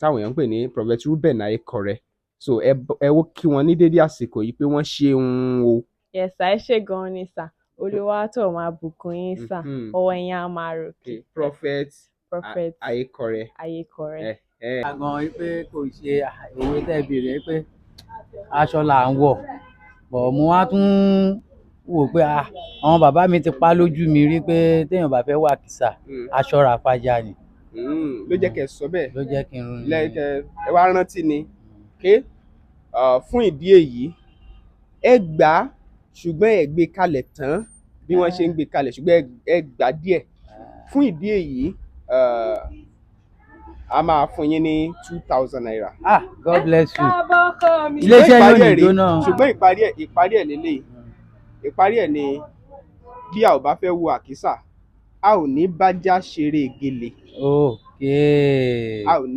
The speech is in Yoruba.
Táwọn èèyàn ń pè ní Prophet Reuben Ayékọrẹ. So ẹ wó kí wọn ní dédé àsìkò yìí pé wọ́n ṣeun o. Yes sir, ẹ ṣé gan ni sir. Olúwa tó máa bùkún yín sir. Ọwọ́ yín á máa ròkè. Okay, Prophet Prophet Ayékọrẹ. Ayékọrẹ. Gan pé kò ṣe òwe tẹ́ béèrè pé aṣọ là ń wọ̀ bọ̀, mo wá tún wò pé àwọn bàbá mi ti pa lójú mi rí pé téèyàn bá fẹ́ wà kìsà, aṣọ rà fàjà ni. Ló jẹ́ kẹ́ ẹ sọ bẹ́ẹ̀. Ló jẹ́ kí n Lẹ́kẹ̀ ẹ wá rántí ni ké fún ìdí èyí ẹ gbà á, ṣùgbọ́n ẹ gbé kalẹ̀ tán bí wọ́n ṣe ń gbé kalẹ̀, ṣùgbọ́n ẹ gbà díẹ̀. Fún ìdí èyí, a máa fún yín ní ₦2,000. Ah, God bless you. Káàbọ̀, ọkọ mi. Iléeṣẹ́ Ṣùgbọ́n yóò ìparí ní ẹ̀ rèé, jóná. Ṣùgbọ́n ìparí ẹ̀ lélẹ́yìí. Ìparí ẹ̀ ni, bí a ò bá fẹ́ wo àkísà, a ò ní bájá ṣeré gèlè. A ò ní.